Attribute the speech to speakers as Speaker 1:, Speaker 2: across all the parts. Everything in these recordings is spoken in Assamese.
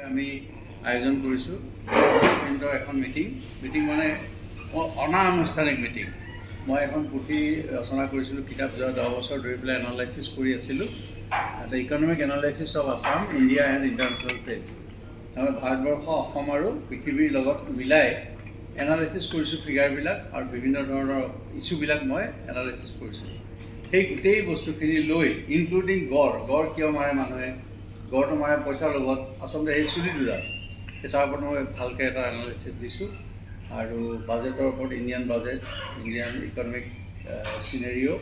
Speaker 1: আমি আয়োজন কৰিছোঁ প্ৰিণ্টৰ এখন মিটিং। মিটিং মানে অনানুষ্ঠানিক মিটিং। মই এখন পুথি ৰচনা কৰিছিলোঁ, কিতাপ, যোৱা 10 বছৰ ধৰি পেলাই এনালাইচিছ কৰি আছিলোঁ, the Economic Analysis of Assam, India and International Trade। তাৰমানে ভাৰতবৰ্ষ, অসম আৰু পৃথিৱীৰ লগত মিলাই এনালাইচিছ কৰিছোঁ ফিগাৰবিলাক আৰু বিভিন্ন ধৰণৰ ইছ্যুবিলাক মই এনালাইচিছ কৰিছোঁ। সেই গোটেই বস্তুখিনি লৈ, ইনক্লুডিং গঁড়। গঁড় কিয় মাৰে মানুহে? গঁড়টো মাৰে পইচাৰ লগত, আচলতে সেই চুলি দুডাল। সেই তাৰ ওপৰত মই ভালকৈ এটা এনালাইচিছ দিছোঁ আৰু বাজেটৰ ওপৰত, Indian budget, Indian economic scenario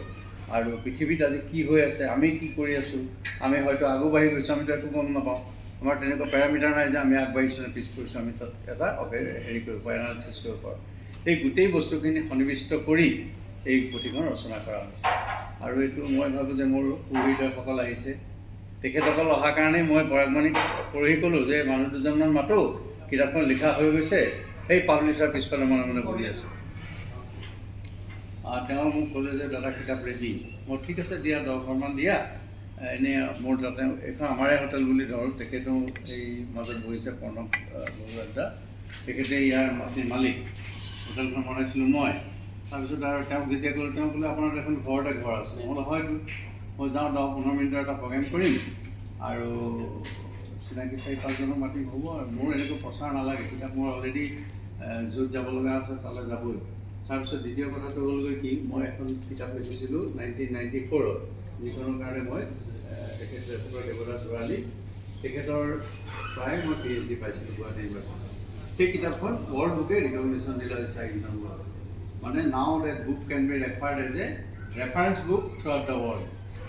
Speaker 1: আৰু পৃথিৱীত আজি কি হৈ আছে, আমি কি কৰি আছোঁ, আমি হয়তো আগবাঢ়ি গৈছোঁ, আমিতো একো গম নাপাওঁ। আমাৰ তেনেকুৱা পেৰামিটাৰ নাই যে আমি আগবাঢ়িছোঁ নে পিছ পৰিছোঁ। আমি তাত এটা হেৰি কৰিব পাৰোঁ, এনালাইচিছ কৰিব পাৰোঁ। এই গোটেই বস্তুখিনি সন্নিৱিষ্ট কৰি এই পুথিখন ৰচনা কৰা হৈছে। আৰু এইটো মই ভাবোঁ যে মোৰ সুহৃদয়সকল আহিছে। তেখেতসকল অহাৰ কাৰণেই মই পৰাগমণিক পৰহি ক'লোঁ যে মানুহ দুজনমান মাতোঁ, কিতাপখন লিখা হৈ গৈছে। সেই পাব্লিছাৰ পিছফালে মনে মনে বহি আছে। তেওঁ মোক ক'লে যে দাদা, কিতাপ ৰেডি। মই ঠিক আছে দিয়া, 10 ঘৰমান দিয়া। এনেই মোৰ তাতে এইখন আমাৰে হোটেল বুলি ধৰক। তেখেতো এই মাজত বহিছে, প্ৰণৱ বৰুৱা, তেখেতে ইয়াৰ মাটিৰ মালিক। হোটেলখন বনাইছিলোঁ মই। তাৰপিছত আৰু তেওঁক যেতিয়া ক'লোঁ, তেওঁ ক'লে, আপোনাৰ দেখোন ঘৰতে ঘৰ আছে। মই বোলো হয়তো, মই যাওঁ, 10-15 মিনিটৰ এটা প্ৰগ্ৰেম কৰিম আৰু চিনাকি চাৰি পাঁচজনক মাতিম, হ'ব। আৰু মোৰ এনেকুৱা প্ৰচাৰ নালাগে। কিতাপ মোৰ অলৰেডি য'ত যাব লগা আছে তালৈ যাবই। তাৰপিছত দ্বিতীয় কথাটো হ'লগৈ কি, মই এখন কিতাপ লিখিছিলোঁ 1994ত, যিখনৰ কাৰণে মই তেখেত লেখকৰ দেৱদাস ভৰালী, তেখেতৰ প্ৰায় মই পিএইচডি পাইছিলোঁ গুৱাহাটী ইউনিভাৰ্চিটিত। সেই কিতাপখন ৱৰ্ল্ড বুকে ৰিকগনিশ্যন দিলে আজি 4 দিনৰ মূৰত। মানে now that book can be referred as a reference book throughout the world।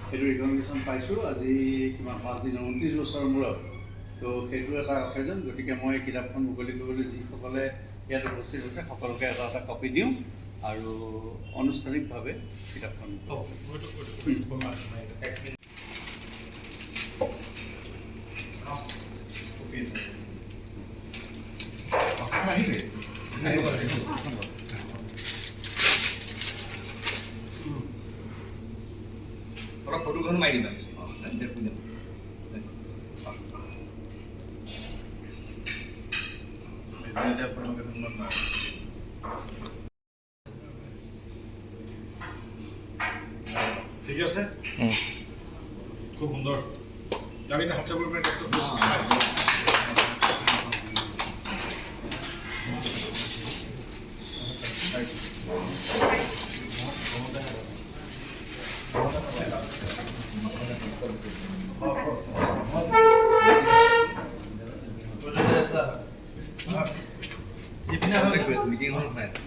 Speaker 1: সেইটো ৰিকগনিশ্যন পাইছোঁ আজি কিমান 5 দিনৰ 29 বছৰৰ মূৰত। তো সেইটো এটা অকেজন। গতিকে মই এই কিতাপখন মুকলি কৰিবলৈ যিসকলে ইয়াত উপস্থিত আছে, সকলোকে এটা এটা কপি দিওঁ আৰু আনুষ্ঠানিকভাৱে কিতাপখন
Speaker 2: এক মিনিট। কপি আহিলে।
Speaker 1: আহিব।
Speaker 2: অলপ ফটোখন মাৰি দিবা। অঁ, দে, পূজা। এতিয়া ফটো কেইখনমান মাৰ। ঠিক আছে, খুব সুন্দৰ। আমি হাত চাপৰি মাৰি। মিটিং এখন সোমাই আছে।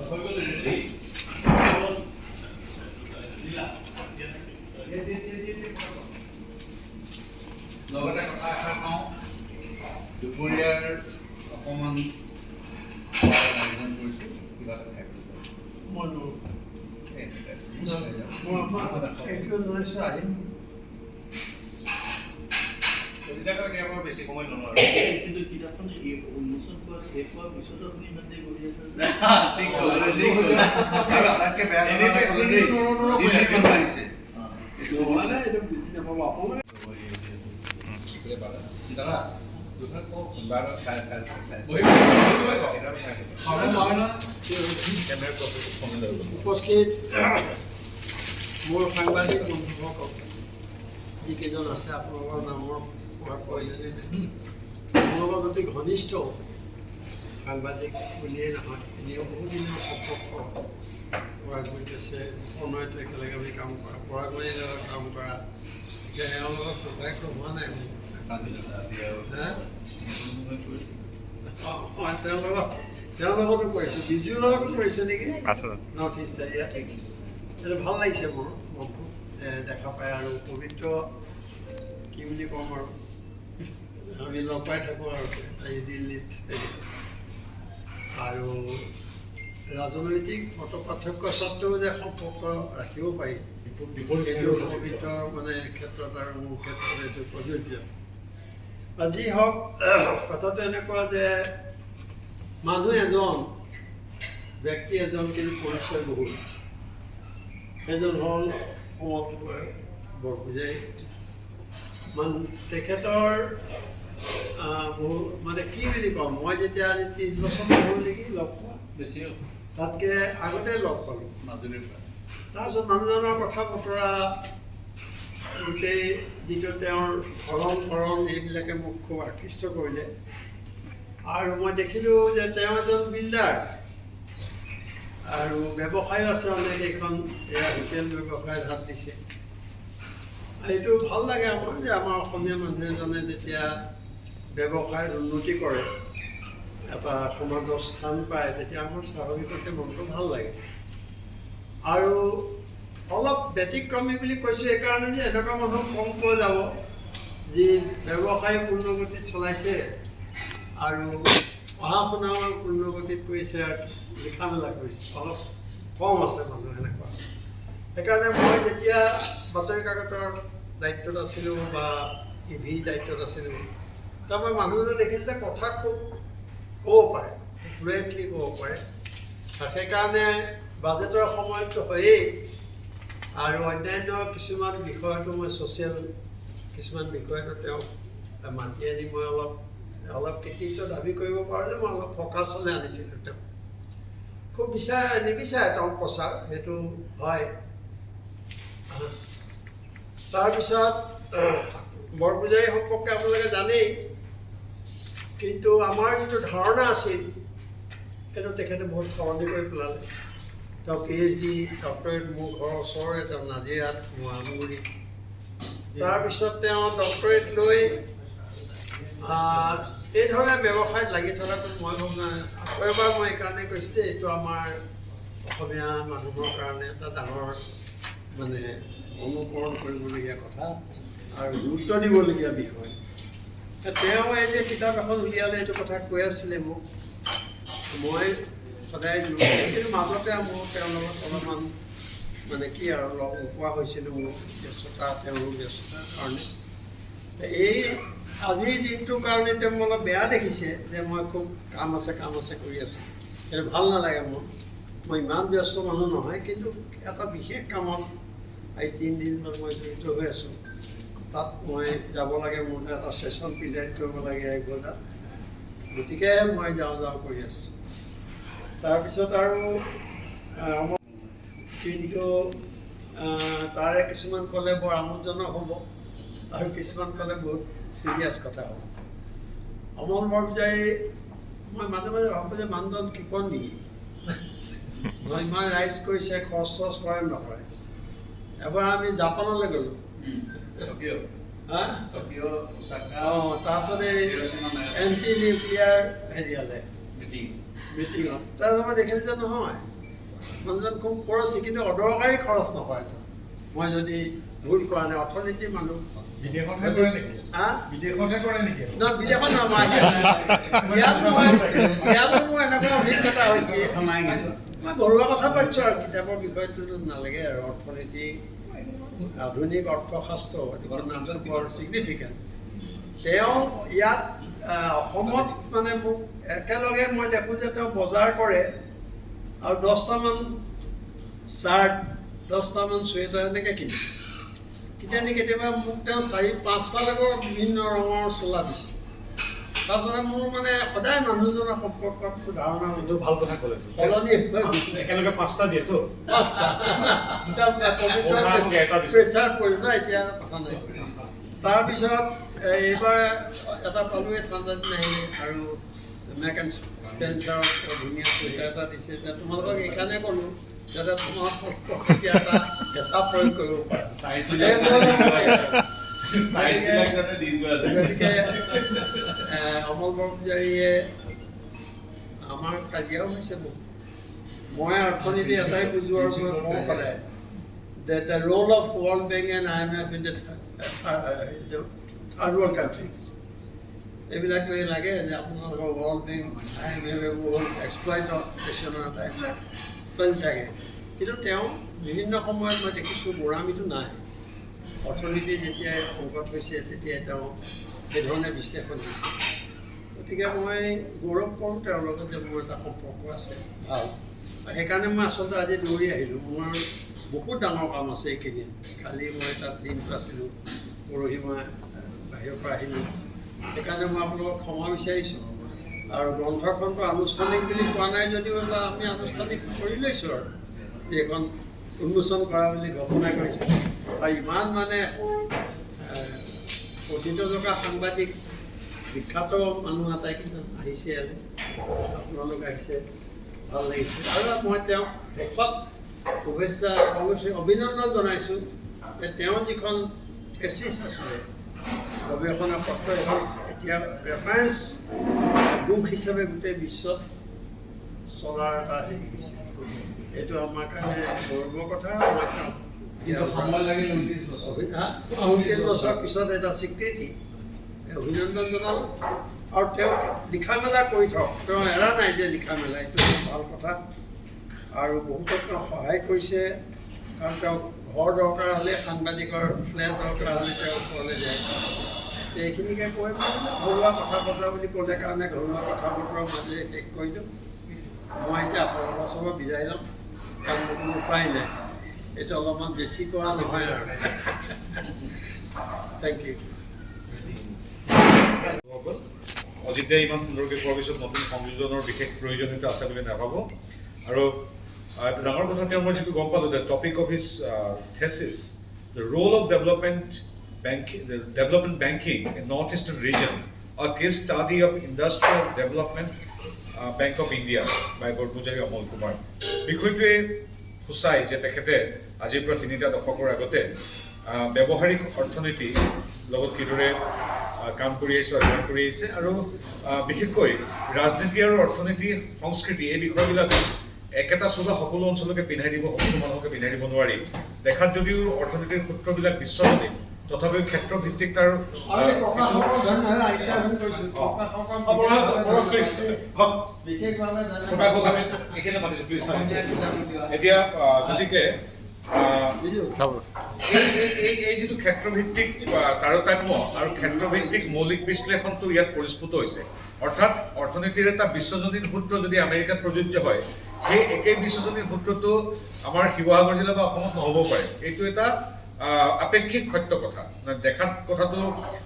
Speaker 1: হৈ গ'ল, ৰেডি। দিলা। দে, দে, দে, দে, দে। লগতে কথা এষাৰ কওঁ, দুপৰীয়াৰ অকণমান খোৱাৰ আয়োজন কৰিছোঁ, কিবা এটা খাই পেলাই।
Speaker 3: মই নোৱাৰোঁ।
Speaker 1: এই, ঠিক আছে।
Speaker 3: মই আপোনাক thank U জনাইছোঁ, আহিম।
Speaker 2: তেতিয়ালৈকে আমাৰ বেছি সময় নলওঁ আৰু।
Speaker 4: কিন্তু কিতাপখন এই উন্মোচন কৰা শেষ হোৱাৰ পিছতো আপুনি ইমান দেৰি বহি আছে যে?
Speaker 1: ঠিক ক'লে, ঠিক ক'লে। আৰু আটাইতকৈ বেয়া কথা এটা ক'লে দেই, দিল্লীৰ মানুহ আহিছে। এইটো হ'ব
Speaker 3: মানে এইটো বুজি নাপাব আপোনালোকে।
Speaker 1: দাদা।
Speaker 2: কোনোবা এটা চাই চাই চাই।
Speaker 1: বহিব, বহিব। নহয় নহয়।
Speaker 3: উপস্থিত মোৰ সাংবাদিক বন্ধুসকল যিকেইজন আছে, আপোনালোকৰ নামৰ কোৱাৰ প্ৰয়োজনেই নাই। মোৰ লগত অতি ঘনিষ্ঠ সাংবাদিক বুলিয়েই নহয়, এনেও বহুদিনৰ সম্পৰ্ক। পৰাগমণিত আছে, প্ৰণয়তো একেলগে আমি কাম কৰা, পৰাগমণিৰ লগত কাম কৰা। এতিয়া এওঁৰ লগত সৌভাগ্য হোৱা নাই মোৰ।
Speaker 2: আজি আৰু
Speaker 3: হা? অঁ অঁ তেওঁৰ লগতো কৰিছোঁ, বিজুৰ লগতো কৰিছোঁ নেকি নৰ্থ ইষ্ট এৰিয়াত। এইটো ভাল লাগিছে মোৰ মনটো দেখা পাই। আৰু পবিত্ৰ কি বুলি ক'ম আৰু, আমি লগ পাই থাকোঁ আৰু এই দিল্লীত। আৰু ৰাজনৈতিক মত পাৰ্থক্য স্বত্তেও যে সম্পৰ্ক ৰাখিব পাৰি, সেইটো পবিত্ৰ মানে ক্ষেত্ৰত আৰু মোৰ ক্ষেত্ৰত এইটো প্ৰযোজ্য। বা যি হওক, কথাটো এনেকুৱা যে মানুহ এজন ব্যক্তি এজন, কিন্তু পৰিচয় বহুত। সেইজন হ'ল অমল বৰপূজাৰী। তেখেতৰ বহু মানে কি বুলি কম, মই যেতিয়া আজি 30 বছৰমান হ'ল নেকি লগ পোৱা।
Speaker 1: বেছি হ'ল।
Speaker 3: তাতকৈ আগতে লগ পালোঁ।
Speaker 1: মাজুলীৰ পৰা।
Speaker 3: তাৰপিছত মানুহজনৰ কথা বতৰা, গোটেই যিটো তেওঁৰ ধৰণ কৰণ, এইবিলাকে মোক খুব আকৃষ্ট কৰিলে। আৰু মই দেখিলোঁ যে তেওঁ এজন বিল্ডাৰ আৰু ব্যৱসায়ো আছে অনেক। এইখন এয়া হোটেল ব্যৱসায়ত হাত দিছে। এইটো ভাল লাগে আমাৰ যে আমাৰ অসমীয়া মানুহ এজনে যেতিয়া ব্যৱসায়ত উন্নতি কৰে, এটা সমাজৰ স্থান পায়, তেতিয়া আমাৰ স্বাভাৱিকতে মনটো ভাল লাগে। আৰু অলপ ব্যতিক্ৰমী বুলি কৈছোঁ এইকাৰণে যে এনেকুৱা মানুহ কম পোৱা যাব যি ব্যৱসায় পূৰ্ণগতিত চলাইছে আৰু পঢ়া শুনাও পূৰ্ণগতিত কৰিছে আৰু লিখা মেলা কৰিছে। অলপ কম আছে মানুহ এনেকুৱা। সেইকাৰণে মই যেতিয়া বাতৰি কাকতৰ দায়িত্বত আছিলোঁ বা টিভিৰ দায়িত্বত আছিলোঁ, তাৰ মই মানুহজনে দেখিছোঁ যে কথা খুব ক'ব পাৰে, ফ্লুৱেণ্টলি ক'ব পাৰে। আৰু সেইকাৰণে বাজেটৰ সময়ততো হয়েই, আৰু অন্যান্য কিছুমান বিষয়তো মই ছ'চিয়েল কিছুমান বিষয়তো তেওঁক মাতি আনি মই অলপ অলপ কৃতিত্ব দাবী কৰিব পাৰোঁ যে মই অলপ ফ'কাছলৈ আনিছিলোঁ তেওঁক। খুব বিচাৰে নিবিচাৰে তেওঁ প্ৰচাৰ, সেইটো হয়। তাৰপিছত বৰপূজাৰী সম্পৰ্কে আপোনালোকে জানেই, কিন্তু আমাৰ যিটো ধাৰণা আছিল সেইটো তেখেতে বহুত সলনি কৰি পেলালে। তেওঁ পিএইচডি, ডক্টৰেট মোৰ ঘৰৰ ওচৰৰে, তেওঁ নাজিৰাত, মোৰ আমগুৰি। তাৰপিছত তেওঁ ডক্টৰেট লৈ এই ধৰণে ব্যৱসায়ত লাগি থকাটো মই ভাবোঁ নাই। আকৌ এবাৰ মই এইকাৰণে কৈছোঁ যে এইটো আমাৰ অসমীয়া মানুহৰ কাৰণে এটা ডাঙৰ মানে অনুকৰণ কৰিবলগীয়া কথা আৰু গুৰুত্ব দিবলগীয়া বিষয়। তেওঁ এই যে কিতাপ এখন উলিয়ালে, এইটো কথা কৈ আছিলে মোক। মই সদায় জোৰ দিওঁ, কিন্তু মাজতে মোৰ তেওঁৰ লগত অলপমান মানে কি আৰু লগ নোপোৱা হৈছিলোঁ, মোৰ ব্যস্ততা, তেওঁৰো ব্যস্ততাৰ কাৰণে। এই আজিৰ দিনটোৰ কাৰণে তেওঁ মোক অলপ বেয়া দেখিছে যে মই খুব কাম আছে কাম আছে কৰি আছোঁ। সেইটো ভাল নালাগে মোৰ। মই ইমান ব্যস্ত মানুহ নহয়, কিন্তু এটা বিশেষ কামত এই 3 দিনমান মই জড়িত হৈ আছোঁ। তাত মই যাব লাগে, মোৰ এটা ছেশ্যন প্ৰিজাইড কৰিব লাগে 1 বজাত। গতিকে মই যাওঁ যাওঁ কৰি আছোঁ। তাৰপিছত আৰু কিন্তু তাৰে কিছুমান ক'লে বৰ আমোদজনক হ'ব আৰু কিছুমান ক'লে বহুত চিৰিয়াছ কথা হ'ব। অমল বৰপূজাৰী, মই মাজে মাজে ভাবোঁ যে মানুহজন কৃপণ নেকি? মই ইমান ৰাইজ কৰিছে, খৰচ চৰচ কৰে নকৰে? এবাৰ আমি জাপানলৈ গ'লোঁ।
Speaker 1: টকিঅ'।
Speaker 3: হা।
Speaker 1: Tokyo', Osaka.
Speaker 3: অঁ, তাৰপিছত এই
Speaker 1: হিৰোশ্বিমা নাগাচাকি।
Speaker 3: এণ্টি নিউক্লিয়াৰ হেৰিয়ালে
Speaker 1: মিটিং।
Speaker 3: মিটিঙত। তাৰপিছত মই দেখিলোঁ যে নহয়, মানুহজন খুব খৰচী, কিন্তু অদৰকাৰী খৰচ নকৰে তেওঁ। মই যদি ভুল কৰা নাই, অৰ্থনীতিৰ মানুহ।
Speaker 2: বিদেশতহে কৰে নেকি?
Speaker 3: হা?
Speaker 2: বিদেশতহে কৰে নেকি?
Speaker 3: নহয়, বিদেশত নহয়, ইয়াত। ইয়াতো মোৰ এনেকুৱা অভিজ্ঞতা হৈছে।
Speaker 1: কথা নাই কিন্তু।
Speaker 3: মই ঘৰুৱা কথা পাতিছোঁ আৰু কিতাপৰ বিষয়টোতো নালাগে। আৰু অৰ্থনীতি, আধুনিক অৰ্থশাস্ত্ৰ, যিখন নামটো বৰ ছিগনিফিকেণ্ট। তেওঁ ইয়াত অসমত মানে মোক একেলগে মই দেখোঁ যে তেওঁ বজাৰ কৰে আৰু 10টামান চাৰ্ট, 10টামান চুৱেটাৰ এনেকৈ কিনে। কিজানি কেতিয়াবা মোক তেওঁ চাৰি পাঁচটালৈকে বিভিন্ন ৰঙৰ চোলা দিছে। তাৰপিছতে মোৰ মানে সদায় মানুহজনৰ সম্পৰ্কত ধাৰণা
Speaker 2: এইটো ভাল কথা ক'লে।
Speaker 3: সলনি হৈ গৈছে।
Speaker 2: একেলগে পাঁচটা দিয়েতো।
Speaker 3: পাঁচটা দুটা পবিত্ৰ
Speaker 2: মোৰ মোক এটা দিছে।
Speaker 3: প্ৰেছাৰ পৰিব ন এতিয়া, কথা নাই। তাৰপিছত এইবাৰ এটা পালোঁ, এই ঠাণ্ডা দিন আহিলে আৰু মেক এণ্ড স্পেঞ্চাৰক ধুনীয়া চুৱেটাৰ এটা দিছে। এতিয়া তোমালোকক এইকাৰণে ক'লোঁ যাতে তোমাৰ এতিয়া এটা হেঁচা প্ৰয়োগ কৰিব পাৰা। গতিকে অমল বৰপূজাৰীয়ে আমাৰ কাজিয়াও হৈছে বহুত। মই অৰ্থনীতি এটাই বুজো আৰু মই কওঁ সদায় that the role of World Bank and IMF in the third world countries, এইবিলাক লৈ লাগে যে আপোনালোকৰ ৱৰ্ল্ড বেংক, IMF এইবোৰ হ'ল এক্সপ্লইটেশ্যনৰ এটা, এইবিলাক চলি থাকে। কিন্তু তেওঁ বিভিন্ন সময়ত মই দেখিছোঁ গোড়ামিটো নাই। অৰ্থনীতি যেতিয়াই সংকট হৈছে, তেতিয়াই তেওঁ সেইধৰণে বিশ্লেষণ দিছে। গতিকে মই গৌৰৱ কৰোঁ তেওঁৰ লগত যে মোৰ এটা সম্পৰ্ক আছে ভাল। সেইকাৰণে মই আচলতে আজি দৌৰি আহিলোঁ। মোৰ বহুত ডাঙৰ কাম আছে এইকেইদিন। কালি মই তাত দিনটো আছিলোঁ, পৰহি মই বাহিৰৰ পৰা আহিলোঁ। সেইকাৰণে মই আপোনালোকক ক্ষমা বিচাৰিছোঁ। আৰু গ্ৰন্থখনটো আনুষ্ঠানিক বুলি কোৱা নাই যদিও এটা আমি আনুষ্ঠানিক কৰি লৈছোঁ আৰু যে এইখন উন্মোচন কৰা বুলি ঘোষণা কৰিছোঁ। আৰু ইমান মানে প্ৰথিতযশা সাংবাদিক, বিখ্যাত মানুহ আটাইকেইজন আহিছে ইয়ালৈ, আপোনালোক আহিছে, ভাল লাগিছে। আৰু মই তেওঁক শেষত শুভেচ্ছা, অভিনন্দন জনাইছোঁ যে তেওঁ যিখন থেচিছ আছিলে, গৱেষণা পত্ৰ, এখন এতিয়া ৰেফাৰেঞ্চ বুক হিচাপে গোটেই বিশ্বত চলাৰ এটা হেৰি হৈছে। এইটো আমাৰ কাৰণে গৌৰৱৰ কথা। মই তেওঁক
Speaker 1: কিন্তু সময় লাগিল 29 বছৰ।
Speaker 3: 29 বছৰ পিছত এটা স্বীকৃতি, অভিনন্দন জনালোঁ। আৰু তেওঁক লিখা মেলা কৰি থওক, তেওঁ এৰা নাই যে লিখা মেলা, এইটো খুব ভাল কথা। আৰু বহুতক তেওঁ সহায় কৰিছে, কাৰণ তেওঁক ঘৰ দৰকাৰ হ'লে, সাংবাদিকৰ ফ্লেট দৰকাৰ হ'লে তেওঁৰ ওচৰলৈ যায়। এইখিনিকে কৈ মই ঘৰুৱা কথা বতৰা বুলি ক'লে কাৰণে ঘৰুৱা কথা বতৰাৰ মাজেৰে শেষ কৰিলোঁ। মই এতিয়া আপোনালোকৰ ওচৰৰ পৰা বিদায় ল'ম, কাৰণ মোৰ কোনো উপায় নাই। এইটো অলপমান বেছি কোৱা নহয় আৰু। Thank you.
Speaker 2: সকল অজিত দাই ইমান সুন্দৰকৈ কোৱাৰ পিছত নতুন সংযোজনৰ বিশেষ প্ৰয়োজনীয়তা আছে বুলি নাভাবোঁ। আৰু এটা ডাঙৰ কথা তেওঁ, মই যিটো গম পালোঁ, the topic of his thesis, the role of development banking in North Eastern region, a case study of Industrial Development Bank of India by Borpujari Amal Kumar. বিষয়টোৱে সূচায় যে তেখেতে আজিৰ পৰা তিনিটা দশকৰ আগতে ব্যৱহাৰিক অৰ্থনীতি লগত কিদৰে কাম কৰি আহিছে, অধ্যয়ন কৰি আহিছে। আৰু বিশেষকৈ ৰাজনীতি আৰু অৰ্থনীতি, সংস্কৃতি, এই বিষয়বিলাক একেটা চোলা সকলো অঞ্চলকে পিন্ধাই দিব, সকলো মানুহকে পিন্ধাই দিব নোৱাৰি। দেখাত যদিও অৰ্থনীতিৰ সূত্ৰবিলাক বিশ্বজনীন, তথাপিও ক্ষেত্ৰভিত্তিক তাৰ
Speaker 3: আৰু এই
Speaker 2: কিছু
Speaker 3: প্ৰকাশকক ধন্যবাদ, আজ্ঞাপন কৰিছোঁ। প্ৰকাশকক
Speaker 2: প্লিজ।
Speaker 3: বিশেষভাৱে ধন্যবাদ।
Speaker 2: প্ৰকাশক আমি এইখিনি মাতিছোঁ, প্লিজ।
Speaker 3: অসমীয়া কিতাপ উলিওৱা।
Speaker 2: এতিয়া গতিকে
Speaker 3: বুজিলো?
Speaker 2: এই যিটো ক্ষেত্ৰভিত্তিক তাৰতম্য আৰু ক্ষেত্ৰভিত্তিক মৌলিক বিশ্লেষণটো ইয়াত পৰিস্ফুট হৈছে। অৰ্থাৎ অৰ্থনীতিৰ এটা বিশ্বজনীন সূত্ৰ যদি আমেৰিকাত প্ৰযোজ্য হয়, সেই একেই বিশ্বজনীন সূত্ৰটো আমাৰ শিৱসাগৰ জিলা বা অসমত নহ'ব পাৰে। এইটো এটা আপেক্ষিক সত্য কথা। মানে দেখাত কথাটো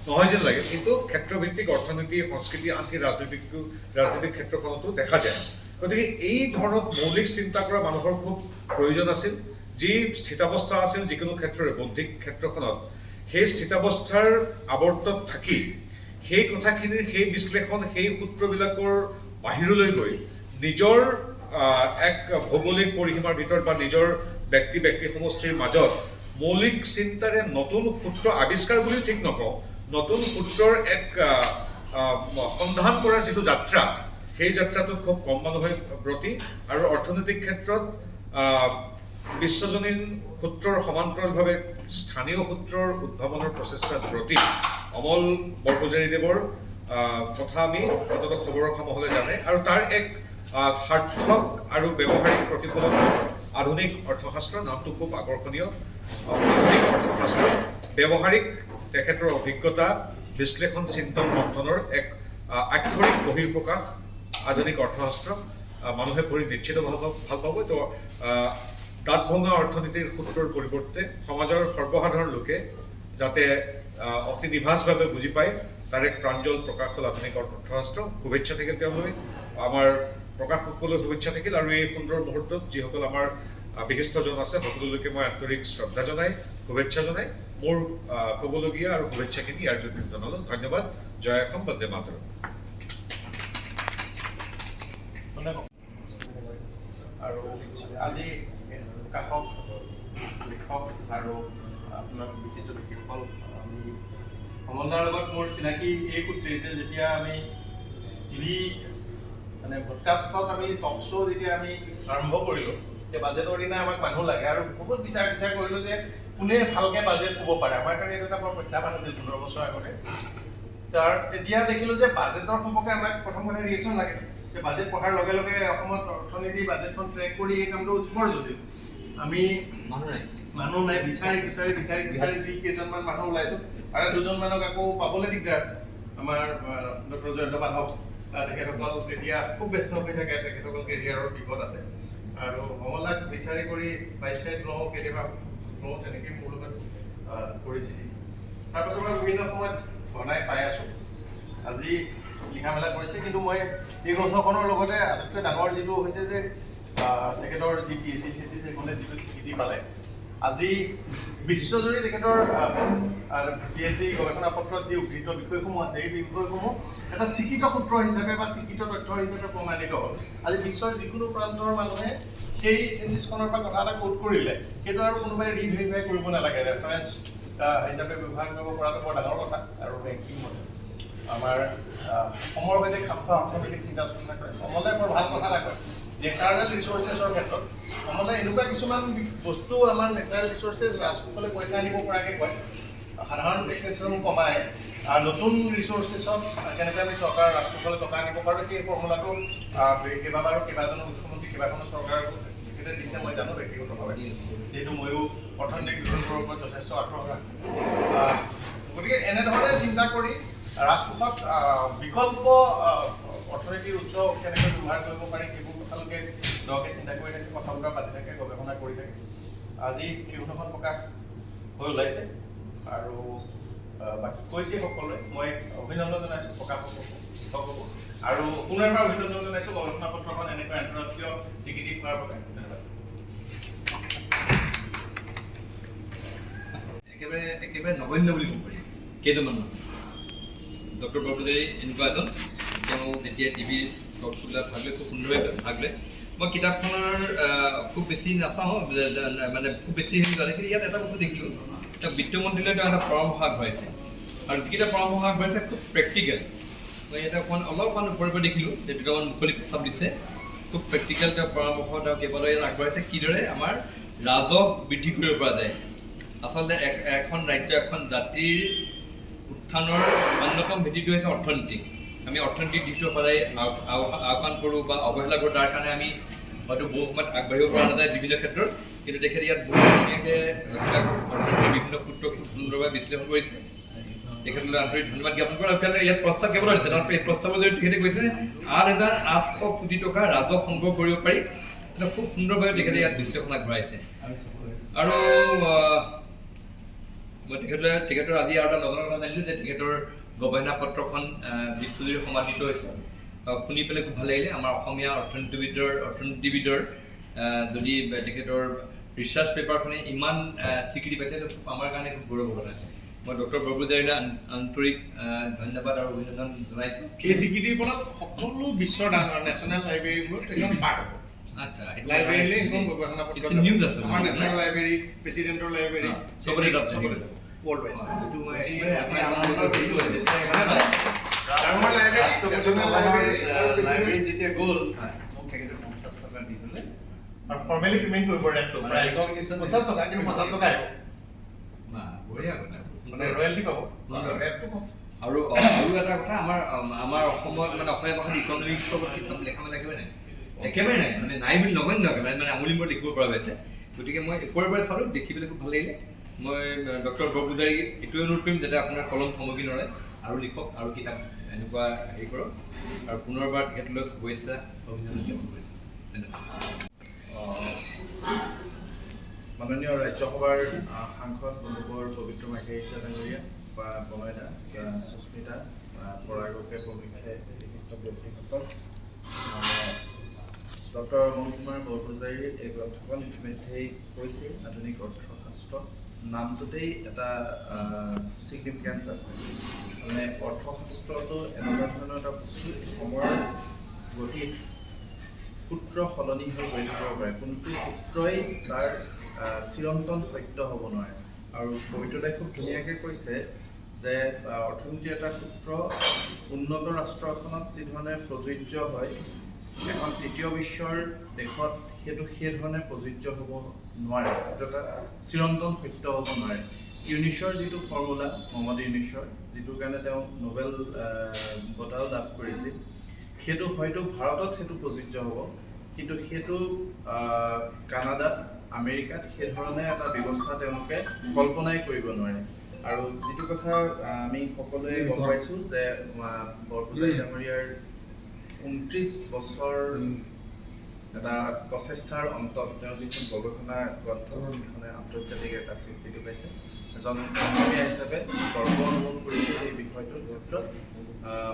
Speaker 2: নহয় যেন লাগে, কিন্তু ক্ষেত্ৰভিত্তিক অৰ্থনীতি, সংস্কৃতি, আনকি ৰাজনৈতিক ক্ষেত্ৰখনতো দেখা যায়। গতিকে এই ধৰণৰ মৌলিক চিন্তা কৰা মানুহৰ খুব প্ৰয়োজন আছিল। যি স্থিতাৱস্থা আছিল যিকোনো ক্ষেত্ৰৰে বৌদ্ধিক ক্ষেত্ৰখনত, সেই স্থিতাৱস্থাৰ আৱৰ্তত থাকি সেই কথাখিনিৰ, সেই বিশ্লেষণ, সেই সূত্ৰবিলাকৰ বাহিৰলৈ গৈ নিজৰ এক ভৌগোলিক পৰিসীমাৰ ভিতৰত বা নিজৰ ব্যক্তি ব্যক্তি সমষ্টিৰ মাজত মৌলিক চিন্তাৰে নতুন সূত্ৰ আৱিষ্কাৰ বুলিও ঠিক নকওঁ, নতুন সূত্ৰৰ এক আহ, আহ, সন্ধান কৰাৰ যিটো যাত্ৰা, সেই যাত্ৰাটোত খুব কম মানুহে ব্ৰতী। আৰু অৰ্থনৈতিক ক্ষেত্ৰত বিশ্বজনীন সূত্ৰৰ সমান্তৰালভাৱে স্থানীয় সূত্ৰৰ উদ্ভাৱনৰ প্ৰচেষ্টাত ব্ৰতী অমল বৰপূজাৰীদেৱৰ কথা আমি অন্ততঃ খবৰৰ মহলে জানে। আৰু তাৰ এক সাৰ্থক আৰু ব্যৱহাৰিক প্ৰতিফলন আধুনিক অৰ্থশাস্ত্ৰ। নামটো খুব আকৰ্ষণীয়, আধুনিক অৰ্থশাস্ত্ৰ। ব্যৱহাৰিক তেখেতৰ অভিজ্ঞতা, বিশ্লেষণ, চিন্তন, মন্থনৰ এক আক্ষৰিক বহিৰ্প্ৰকাশ আধুনিক অৰ্থশাস্ত্ৰ। মানুহে পঢ়ি নিশ্চিত ভাল পাব। তো দাঁত ভঙা অৰ্থনীতিৰ সূত্ৰৰ পৰিৱৰ্তে সমাজৰ সৰ্বসাধাৰণ লোকে যাতে অতি নিভাঁজভাৱে বুজি পায়, তাৰ এক প্ৰাঞ্জল প্ৰকাশ হ'ল আধুনিক অৰ্থশাস্ত্ৰ। শুভেচ্ছা থাকিল তেওঁলৈ, আমাৰ প্ৰকাশকলৈ শুভেচ্ছা থাকিল। আৰু এই সুন্দৰ মুহূৰ্তত যিসকল আমাৰ বিশিষ্টজন আছে, সকলোলৈকে মই আন্তৰিক শ্ৰদ্ধা জনাই, শুভেচ্ছা জনাই মোৰ ক'বলগীয়া আৰু শুভেচ্ছাখিনি ইয়াৰ জৰিয়তে জনালোঁ। ধন্যবাদ। জয় অসম, বন্দে মাতৰম।
Speaker 5: আৰু আজি প্ৰকাশক, লিখক আৰু আপোনাৰ বিশিষ্ট ব্যক্তিসকল, আমি অমলদাৰ লগত মোৰ চিনাকি এই সূত্ৰেই যে যেতিয়া আমি টিভি মানে ব্ৰডকাষ্টত আমি টক শ্ব' যেতিয়া আমি আৰম্ভ কৰিলোঁ, তেতিয়া বাজেটৰ দিনা আমাক মানুহ লাগে আৰু বহুত বিচাৰ বিচাৰ কৰিলোঁ যে কোনে ভালকৈ বাজেট ক'ব পাৰে। আমাৰ কাৰণে এইটো এটা বৰ প্ৰত্যাহ্বান আছিল 15 বছৰ আগতে। তাৰ তেতিয়া দেখিলোঁ যে বাজেটৰ সম্পৰ্কে আমাক প্ৰথম কথা ৰিয়েকশ্যন লাগে যে বাজেট পঢ়াৰ লগে লগে অসমত অৰ্থনীতি বাজেটখন ট্ৰেক কৰি এই কামটো বৰ জটিল। আমি
Speaker 4: মানুহ নাই।
Speaker 5: মানুহ নাই। বিচাৰি বিচাৰি বিচাৰি বিচাৰি যি কেইজনমান মানুহ ওলাইছোঁ, তাৰে দুজনমানক আকৌ পাবলৈ দিগদাৰ। আমাৰ ডক্টৰ জয়ন্ত মাধৱ, তেখেতসকল তেতিয়া খুব ব্যস্ত হৈ থাকে, তেখেতসকল কেৰিয়াৰৰ পিকত আছে। আৰু কমলাক বিচাৰি কৰি বাইক চাইড লওঁ, কেতিয়াবা লওঁ, তেনেকেই মোৰ লগত পৰিস্থিতি। তাৰপাছত মই বিভিন্ন সময়ত বনাই পাই আছোঁ। আজি লিখা মেলা কৰিছে, কিন্তু মই এই গ্ৰন্থখনৰ লগতে আটাইতকৈ ডাঙৰ যিটো হৈছে যে তেখেতৰ যি PhD thesis, সেইখনে যিটো স্বীকৃতি পালে, আজি বিশ্বজুৰি তেখেতৰ PhD গৱেষণা পত্ৰত যি উদ্ধৃত বিষয়সমূহ আছে, এই বিষয়সমূহ এটা স্বীকৃত সূত্ৰ হিচাপে বা স্বীকৃত তথ্য হিচাপে প্ৰমাণিত হ'ল। আজি বিশ্বৰ যিকোনো প্ৰান্তৰ মানুহে সেই থিচিছখনৰ পৰা কথা এটা কোট কৰিলে সেইটো আৰু কোনোবাই ৰিভেৰিফাই কৰিব নালাগে, ৰেফাৰেঞ্চ হিচাপে ব্যৱহাৰ কৰিব পৰাটো বৰ ডাঙৰ কথা। আৰু ৰেংকিং মতে আমাৰ অসমৰ সৈতে খাপ খোৱা অৰ্থনৈতিক চিন্তা চৰ্চা কৰে। কমলে বৰ ভাল কথা এটা কয়, নেচাৰেল ৰিচৰ্চেছৰ ক্ষেত্ৰত কমলে এনেকুৱা কিছুমান বস্তু আমাৰ নেচাৰেল ৰিচৰ্চেছ ৰাজকোষলৈ পইচা আনিব পৰাকৈ কয়, সাধাৰণ টেক্সেশ্যন কমাই নতুন ৰিচৰ্চেছত কেনেকৈ আমি চৰকাৰৰ ৰাজকোষলৈ টকা আনিব পাৰোঁ, সেই ফৰ্মুলাটো কেইবাবাৰো কেইবাজনো মুখ্যমন্ত্ৰী, কেইবাখনো চৰকাৰক তেখেতে দিছে, মই জানো ব্যক্তিগতভাৱে, যিহেতু ময়ো অৰ্থনৈতিক বিষয়বোৰৰ ওপৰত যথেষ্ট আগ্ৰহ ৰাখোঁ। গতিকে এনেধৰণে চিন্তা কৰি ৰাজকোষত বিকল্প অৰ্থনীতিৰ উৎস কেনেকৈ ব্যৱহাৰ কৰিব পাৰি সেইবোৰ কথালৈকে দকে চিন্তা কৰি থাকে, কথা বতৰা পাতি থাকে, গৱেষণা কৰি থাকে। আজি এই গ্ৰন্থখন প্ৰকাশ হৈ ওলাইছে আৰু বাকী কৈছে সকলোৱে, মই অভিনন্দন জনাইছোঁ প্ৰকাশকসকলকো আৰু পুনৰ এবাৰ অভিনন্দন জনাইছোঁ গৱেষণা পত্ৰখন এনেকৈ আন্তঃৰাষ্ট্ৰীয় স্বীকৃতি পোৱাৰ বাবে। ধন্যবাদ।
Speaker 6: একেবাৰে একেবাৰে নগণ্য বুলি ক'ব পাৰি কেইজনমান মানুহ। ডক্টৰ বৰপূজাৰী এনেকুৱা এজন, তেওঁ যেতিয়া টিভিৰ টক শ্ব'বিলাক ভাগ লয়, খুব সুন্দৰভাৱে ভাগ লয়। মই কিতাপখনৰ খুব বেছি নাচাওঁ, মানে খুব বেছি হেৰি নাথাকে, কিন্তু ইয়াত এটা বস্তু দেখিলোঁ, তেওঁ বিত্তমন্ত্ৰীলৈ তেওঁ এটা পৰামৰ্শ আগবঢ়াইছে আৰু যিকেইটা পৰামৰ্শ আগবঢ়াইছে খুব প্ৰেক্টিকেল। মই ইয়াতে অকণমান অলপমান ওপৰে ওপৰে দেখিলোঁ যে দুটামান মুকলি প্ৰস্তাৱ দিছে, খুব প্ৰেক্টিকেল তেওঁ পৰামৰ্শ তেওঁ কেইবাটাও ইয়াত আগবঢ়াইছে কিদৰে আমাৰ ৰাজহ বৃদ্ধি কৰিব পৰা যায়। আচলতে এখন ৰাজ্য, এখন জাতিৰ উত্থানৰ অন্যতম ভেটিটো হৈছে অৰ্থনীতি। আমি অৰ্থনীতিৰ দিশটো সদায় আওকাণ কৰোঁ বা অৱহেলা কৰোঁ, তাৰ কাৰণে আমি হয়তো বহু সময়ত আগবাঢ়িব পৰা নাযায় বিভিন্ন ক্ষেত্ৰত। কিন্তু তেখেতে ইয়াত বহুত ধুনীয়াকৈ অৰ্থনীতিৰ বিভিন্ন সূত্ৰ খুব সুন্দৰভাৱে বিশ্লেষণ কৰিছে। তেখেতলৈ আন্তৰিক ধন্যবাদ জ্ঞাপন কৰোঁ। আৰু ইয়াত প্ৰস্তাৱ কেৱল দিছে, তাত এই প্ৰস্তাৱৰ জৰিয়তে তেখেতে কৈছে 8,800 কোটি টকা ৰাজহ সংগ্ৰহ কৰিব পাৰি। খুব সুন্দৰভাৱে তেখেতে ইয়াত বিশ্লেষণ আগবঢ়াইছে। আৰু মই তেখেতৰ আজি আৰু এটা নজনা কথা জানিলোঁ যে তেখেতৰ গৱেষণা পত্ৰখন বিশ্বজুৰি সমাদৃত হৈছে। শুনি পেলাই খুব ভাল লাগিলে। আমাৰ অসমীয়া অৰ্থনীতিবিদৰ যদি তেখেতৰ ৰিচাৰ্চ পেপাৰখনে ইমান স্বীকৃতি পাইছে, সেইটো আমাৰ কাৰণে খুব গৌৰৱৰ কথা। মই ডক্টৰ বৰপূজাৰীলৈ আন্তৰিক ধন্যবাদ আৰু অভিনন্দন জনাইছোঁ।
Speaker 5: এই স্বীকৃতিৰ ফলত সকলো বিশ্বৰ ডাঙৰ নেশ্যনেল লাইব্ৰেৰীবোৰত সেইখন পাৰ্ট হ'ব।
Speaker 6: আচ্ছা,
Speaker 5: লাইব্ৰেৰীলৈ সেইখন গৱেষণা পত্ৰ
Speaker 6: নিউজ আছে।
Speaker 5: আমাৰ নেশ্যনেল লাইব্ৰেৰী, প্ৰেচিডেণ্টৰ লাইব্ৰেৰী,
Speaker 6: চবতে যাব,
Speaker 5: চবতে যাব, ৱৰ্ল্ড ৱাইড।
Speaker 1: যেতিয়া গ'ল মোক তেখেতে 50 টকা দি পেলাই
Speaker 5: আৰু ফৰ্মেলি পেমেণ্ট কৰিব ৰেটটো প্ৰাইচ 50 টকা, কিন্তু 50 টকা আহিব,
Speaker 6: বঢ়িয়া কথা,
Speaker 5: মানে ৰয়েলটি পাব ৰেটটো।
Speaker 6: আৰু আৰু এটা কথা, আমাৰ আমাৰ অসমত মানে অসমীয়া ভাষাত ইকনমিক্সৰ ওপৰত কিতাপ লেখা মেলা একেবাৰে নাই, একেবাৰে নাই, মানে নাই বুলি নগণ্য, একেবাৰে মানে আঙুলি মূৰত লিখিব পৰা গৈছে। গতিকে মই ওপৰে ওপৰে চালোঁ, দেখি পেলাই খুব ভাল লাগিলে। মই ডক্টৰ বৰপূজাৰীক এইটোৱে অনুৰোধ কৰিম যাতে আপোনাৰ কলম থমকি নৰয়, আৰু লিখক আৰু কিতাপ এনেকুৱা হেৰি কৰক। আৰু পুনৰবাৰ তেখেতলৈ শুভেচ্ছা অভিনন্দন জ্ঞাপন কৰিছোঁ। ধন্যবাদ।
Speaker 7: মাননীয় ৰাজ্যসভাৰ সাংসদ বন্ধুবৰ পবিত্ৰ মাৰ্ঘেৰিটা ডাঙৰীয়া বা বনয়দা, সুস্মিতা পৰাগকে প্ৰমুখ্যে বিশিষ্ট ব্যক্তিসকল, ডক্টৰ অমল কুমাৰ বৰপূজাৰীৰ এই গ্ৰন্থখন ইতিমধ্যেই কৈছে আধুনিক অৰ্থশাস্ত্ৰ নামটোতেই এটা ছিগনিফিকেঞ্চ আছে। মানে অৰ্থশাস্ত্ৰটো এনেকুৱা ধৰণৰ এটা বস্তু, সময়ৰ গতিত সূত্ৰ সলনি হৈ গৈ থাকিব পাৰে, কোনটো সূত্ৰই তাৰ চিৰন্তন সত্য হ'ব নোৱাৰে। আৰু পবিত্ৰদাই খুব ধুনীয়াকৈ কৈছে যে অৰ্থনীতিৰ এটা সূত্ৰ উন্নত ৰাষ্ট্ৰ এখনত যিধৰণে প্ৰযোজ্য হয়, এখন তৃতীয় বিশ্বৰ দেশত সেইটো সেইধৰণে প্ৰযোজ্য হ'ব নোৱাৰে, সেইটো এটা চিৰন্তন সত্য হ'ব নোৱাৰে। ইউনিছৰ যিটো ফৰ্মুলা, মহম্মদ ইউনিছৰ, যিটোৰ কাৰণে তেওঁ নোবেল বঁটাও লাভ কৰিছিল, সেইটো হয়তো ভাৰতত সেইটো প্ৰযোজ্য হ'ব, কিন্তু সেইটো কানাডাত, আমেৰিকাত সেইধৰণে এটা ব্যৱস্থা তেওঁলোকে কল্পনাই কৰিব নোৱাৰে। আৰু যিটো কথা আমি সকলোৱে গম পাইছোঁ যে বৰপূজাৰী ডাঙৰীয়াৰ 29 বছৰ এটা প্ৰচেষ্টাৰ অন্তত তেওঁৰ যিখন গৱেষণা গ্ৰন্থ, সেইখনে আন্তৰ্জাতিক এটা স্বীকৃতি পাইছে। এজন অসমীয়া হিচাপে গৰ্ব অনুভৱ কৰিছোঁ এই বিষয়টোৰ ক্ষেত্ৰত।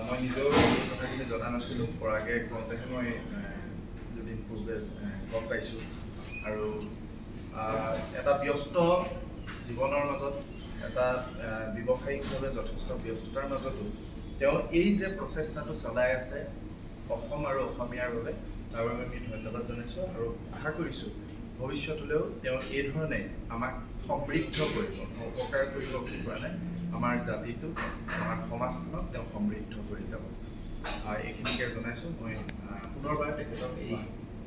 Speaker 7: মই নিজেও এই কথাখিনি জনা নাছিলোঁ, পৰাগে কওঁতেহে মই দুদিন পূৰ্বে গম পাইছোঁ। আৰু এটা ব্যস্ত জীৱনৰ মাজত, এটা ব্যৱসায়িকভাৱে যথেষ্ট ব্যস্ততাৰ মাজতো তেওঁ এই যে প্ৰচেষ্টাটো চলাই আছে অসম আৰু অসমীয়াৰ বাবে, তাৰ বাবে আমি ধন্যবাদ জনাইছোঁ। আৰু আশা কৰিছোঁ ভৱিষ্যতলৈও তেওঁ এই ধৰণে আমাক সমৃদ্ধ কৰিব, উপকাৰ কৰিব বুলি কোৱা নাই, আমাৰ জাতিটোক, আমাৰ সমাজখনক তেওঁ সমৃদ্ধ কৰি যাব। এইখিনিকে জনাইছোঁ। মই পুনৰবাৰ তেখেতক এই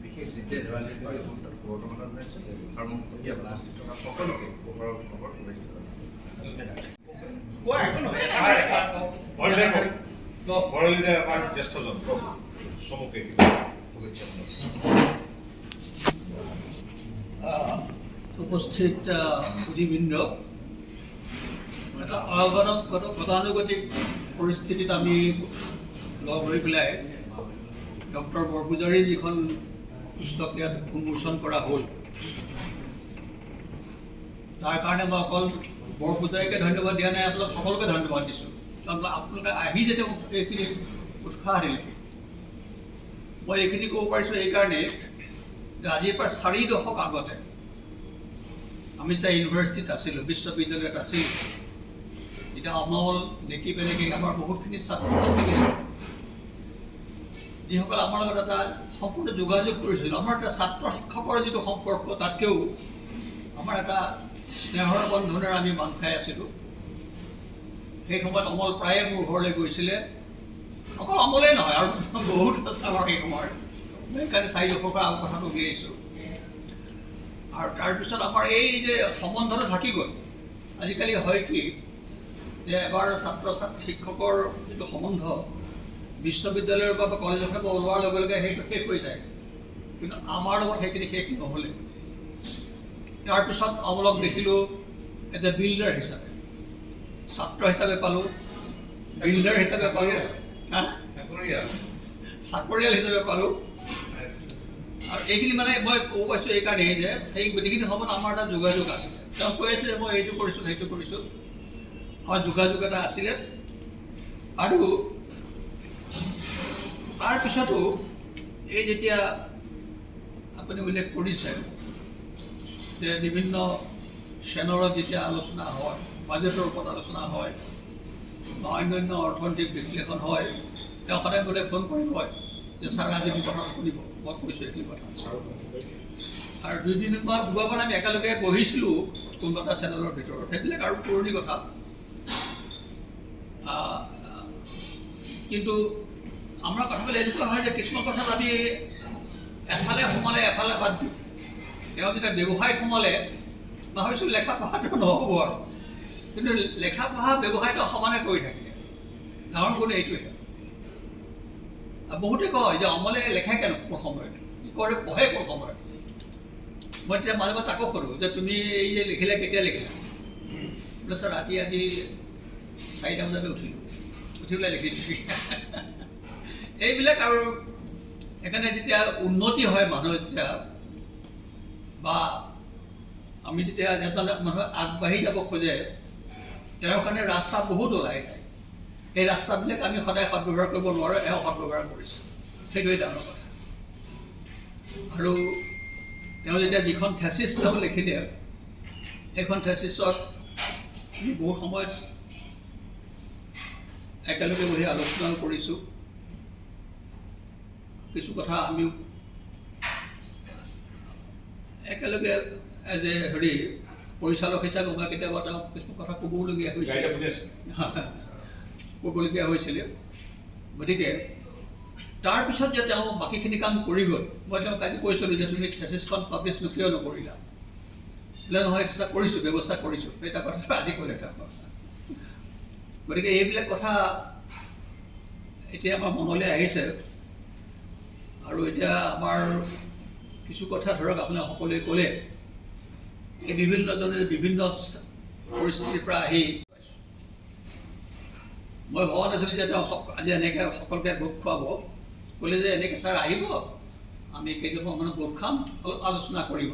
Speaker 7: বিশেষ দেৱালী মুহূৰ্তত শুভকামনা জনাইছোঁ আৰু মোৰ ইয়াত উপস্থিত থকা সকলোকে পোহৰৰ উৎসৱৰ শুভেচ্ছা জনাইছোঁ।
Speaker 2: বৰলীদাই আমাৰ জ্যেষ্ঠজন, কওক চমুকে কিবা শুভেচ্ছা জনাওক।
Speaker 1: উপস্থিত সুধীবৃন্দ, এটা গতানুগতিক পৰিস্থিতিত আমি লগ হৈ পেলাই ডক্টৰ বৰপূজাৰীৰ যিখন পুস্তক ইয়াত উন্মোচন কৰা হ'ল, তাৰ কাৰণে মই অকল বৰপূজাৰীকে ধন্যবাদ দিয়া নাই, আপোনালোক সকলোকে ধন্যবাদ দিছোঁ। কাৰণ আপোনালোকে আহি যেতিয়া মোক এইখিনি উৎসাহ দিলে, মই এইখিনি ক'ব পাৰিছোঁ এইকাৰণেই যে আজিৰ পৰা 4 দশক আগতে আমি যেতিয়া ইউনিভাৰ্চিটিত আছিলোঁ, বিশ্ববিদ্যালয়ত আছিলোঁ, তেতিয়া অমল নেকি পেনেকি আমাৰ বহুতখিনি ছাত্ৰ আছিলে যিসকল আমাৰ লগত এটা সম্পূৰ্ণ যোগাযোগ কৰিছিল। আমাৰ এটা ছাত্ৰ শিক্ষকৰ যিটো সম্পৰ্ক, তাতকৈও আমাৰ এটা স্নেহৰ বন্ধনেৰে আমি বান্ধ খাই আছিলোঁ। সেই সময়ত অমল প্ৰায়ে মোৰ ঘৰলৈ গৈছিলে। অকল অমলেই নহয়, আৰু বহুত আছে আমাৰ সেই সময়ত। মই সেইকাৰণে 4 দশকৰ আগৰ কথাটো উলিয়াইছোঁ। আৰু তাৰপিছত আমাৰ এই যে সম্বন্ধটো থাকি গ'ল। আজিকালি হয় কি যে এবাৰ ছাত্ৰ শিক্ষকৰ যিটো সম্বন্ধ বিশ্ববিদ্যালয়ৰ পৰা বা কলেজৰ পৰা ওলোৱাৰ লগে লগে সেইটো শেষ হৈ যায়, কিন্তু আমাৰ লগত সেইখিনি শেষ নহ'লে। তাৰপিছত অমলক দেখিলোঁ এজ এ বিল্ডাৰ হিচাপে, ছাত্ৰ হিচাপে পালোঁ, বিল্ডাৰ হিচাপে পালোঁ, চাকৰিয়াল হিচাপে পালোঁ। আৰু এইখিনি মানে মই ক'ব পাৰিছোঁ এইকাৰণেই যে সেই গোটেইখিনি সময়ত আমাৰ এটা যোগাযোগ আছিলে। তেওঁ কৈ আছিলে মই এইটো কৰিছোঁ, সেইটো কৰিছোঁ, আমাৰ যোগাযোগ এটা আছিলে। আৰু তাৰপিছতো এই যেতিয়া আপুনি উল্লেখ কৰিছে যে বিভিন্ন চেনেলত যেতিয়া আলোচনা হয়, বাজেটৰ ওপৰত আলোচনা হয় বা অন্যান্য অৰ্থনৈতিক বিশ্লেষণ হয়, তেওঁ সদায় মোলৈ ফোন কৰি কয় যে ছাৰ আজি মোৰ কথাটো শুনিব, মই কৈছোঁ এইখিনি কথা। আৰু দুদিন বা দুবাৰমান আমি একেলগে বহিছিলোঁ কোনোবা এটা চেনেলৰ ভিতৰত, সেইবিলাক আৰু পুৰণি কথা। কিন্তু আমাৰ কথাবিলাক এনেকুৱা হয় যে কিছুমান কথাত আমি এফালে সোমালে এফালে বাদ দিওঁ। তেওঁ যেতিয়া ব্যৱসায়ত সোমালে, মই ভাবিছোঁ লেখা পঢ়াটো নহ'ব আৰু, কিন্তু লেখা পঢ়া ব্যৱসায়টো সমানে কৰি থাকিলে ডাঙৰ গুণ এইটোৱে। বহুতে কয় যে অমলে লেখে কেনে কোন সময়ত, কি কৰে, পঢ়ে কোন সময়ত। মই তেতিয়া মাজে মাজে তাকো সোধোঁ যে তুমি এই যে লিখিলা কেতিয়া লিখিলা? বোলে ছাৰ ৰাতি আজি 4টা বজাতে উঠিলোঁ, উঠি পেলাই লিখিছোঁ। এইবিলাক আৰু সেইকাৰণে যেতিয়া উন্নতি হয় মানুহ, যেতিয়া বা আমি যেতিয়া এজন মানুহে আগবাঢ়ি যাব খোজে, তেওঁৰ কাৰণে ৰাস্তা বহুত ওলাই যায়। সেই ৰাস্তাবিলাক আমি সদায় সদব্যৱহাৰ কৰিব নোৱাৰোঁ, এওঁ সদব্যৱহাৰ কৰিছে, সেইটোৱেই ডাঙৰ কথা। আৰু তেওঁ যেতিয়া যিখন থেচিছ তেওঁ লিখিলে, সেইখন থেচিছত আমি বহুত সময়ত একেলগে বহি আলোচনাও কৰিছোঁ। কিছু কথা আমিও একেলগে এজ এ হেৰি পৰিচালক হিচাপে মই কেতিয়াবা তেওঁক কিছুমান কথা ক'বলগীয়া হৈছিলে, ক'বলগীয়া হৈছিলে। গতিকে তাৰপিছত যে তেওঁ বাকীখিনি কাম কৰি গ'ল, মই তেওঁক আজি কৈছিলোঁ যে তুমি থেচিছখন পাব্লিছ কিয় নকৰিলা? বোলে নহয় চেষ্টা কৰিছোঁ, ব্যৱস্থা কৰিছোঁ। সেই কথাটো আজি ক'লে তেওঁ। গতিকে এইবিলাক কথা এতিয়া আমাৰ মনলৈ আহিছে। আৰু এতিয়া আমাৰ কিছু কথা ধৰক আপোনাক সকলোৱে ক'লে, এই বিভিন্নজনে বিভিন্ন পৰিস্থিতিৰ পৰা আহি, মই ভবা নাছিলোঁ যে তেওঁ আজি এনেকৈ সকলোকে ভোগ খুৱাব। ক'লে যে এনেকৈ ছাৰ আহিব,
Speaker 8: আমি কেইজনমান মানুহ গোট খাম, অলপ আলোচনা কৰিব।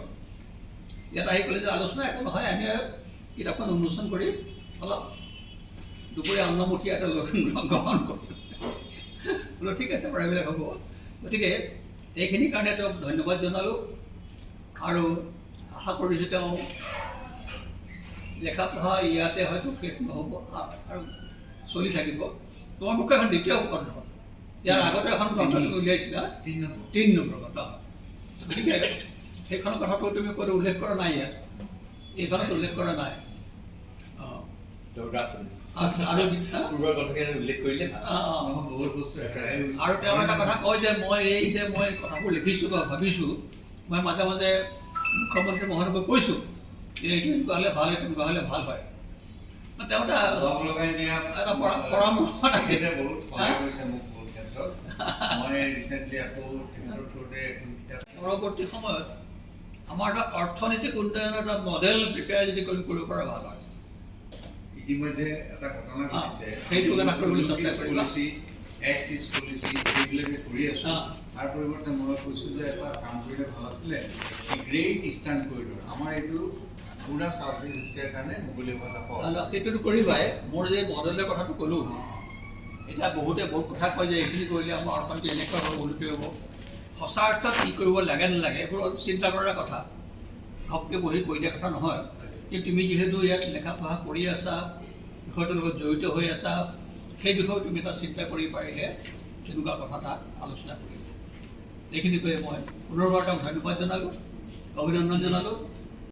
Speaker 8: ইয়াত আহি ক'লে যে আলোচনা একো নহয়, আমি কিতাপখন উন্মোচন কৰি অলপ দুপৰীয়া অন্নমুঠি এটা লৈ গ্ৰহণ কৰিম। বোলো ঠিক আছে বাৰু, এইবিলাক হ'ব। গতিকে এইখিনিৰ কাৰণে তেওঁক ধন্যবাদ জনালোঁ আৰু আশা কৰিছোঁ তেওঁ লেখা পঢ়া ইয়াতে হয়তো শেষ নহ'ব আৰু চলি থাকিব। তোমাৰ মুখে এখন দ্বিতীয় গ্ৰন্থ, ইয়াৰ আগতে এখন গ্ৰন্থ তুমি উলিয়াইছিলা, 3 নম্বৰ গ্ৰন্থ। গতিকে সেইখনৰ কথাটো তুমি ক'তো উল্লেখ কৰা নাই, ইয়াত এইখনত উল্লেখ কৰা নাই। অঁ, আৰু
Speaker 6: উল্লেখ কৰিলে
Speaker 1: বহুত বস্তু।
Speaker 8: আৰু তেওঁ এটা কথা কয় যে মই এই যে মই কথাবোৰ লিখিছোঁ বা ভাবিছোঁ, মই মাজে মাজে মুখ্যমন্ত্ৰী মহোদয়ক কৈছোঁ যে এইটো এনেকুৱা হ'লে ভাল, এইটো এনেকুৱা হ'লে ভাল হয়। তেওঁ এটা এটা পৰামৰ্শ
Speaker 2: তেখেতে বহুত সহায় কৰিছে মোক বহুত ক্ষেত্ৰত। মই ৰিচেণ্টলি আকৌ তেখেতৰ থ্ৰুতে এখন কিতাপ
Speaker 8: পৰৱৰ্তী সময়ত আমাৰ এটা অৰ্থনৈতিক উন্নয়নৰ এটা মডেল প্ৰিপেয়াৰ যদি কৰিব পৰা ভাল হয়।
Speaker 2: ইতিমধ্যে এটা ঘটনা ঘটিছে,
Speaker 8: সেইটো এটা কৰিবলৈ চেষ্টা কৰিবা।
Speaker 2: পলিচি, এক্ট ইষ্ট পলিচি, এইবিলাক যে কৰি আছোঁ, তাৰ পৰিৱৰ্তে মই কৈছোঁ যে এটা কাম কৰিলে ভাল আছিলে, গ্ৰেট ইষ্টাৰ্ণ কৰিডৰ, আমাৰ এইটো পুৰা চাউথ ইষ্ট এছিয়াৰ কাৰণে মুকলি হোৱা এটা পথ।
Speaker 8: সেইটোতো কৰিবাই। মোৰ যে মডেলৰ কথাটো ক'লোঁ, এতিয়া বহুতে বহুত কথা কয় যে এইখিনি কৰিলে আমাৰ অৰ্থনীতি এনেকুৱা হ'ব, উন্নতি হ'ব। সঁচা অৰ্থত কি কৰিব লাগে নালাগে এইবোৰ অলপ চিন্তা কৰাৰ কথা, ঘপকৈ বহি কৈ দিয়া কথা নহয়। কিন্তু তুমি যিহেতু ইয়াত লেখা পঢ়া কৰি আছা, বিষয়টোৰ লগত জড়িত হৈ আছা, সেই বিষয়ে তুমি এটা চিন্তা কৰি পাৰিলে তেনেকুৱা কথা এটা আলোচনা কৰিম। এইখিনি কৈয়ে মই পুনৰবাৰ তেওঁক ধন্যবাদ জনালোঁ, অভিনন্দন জনালোঁ।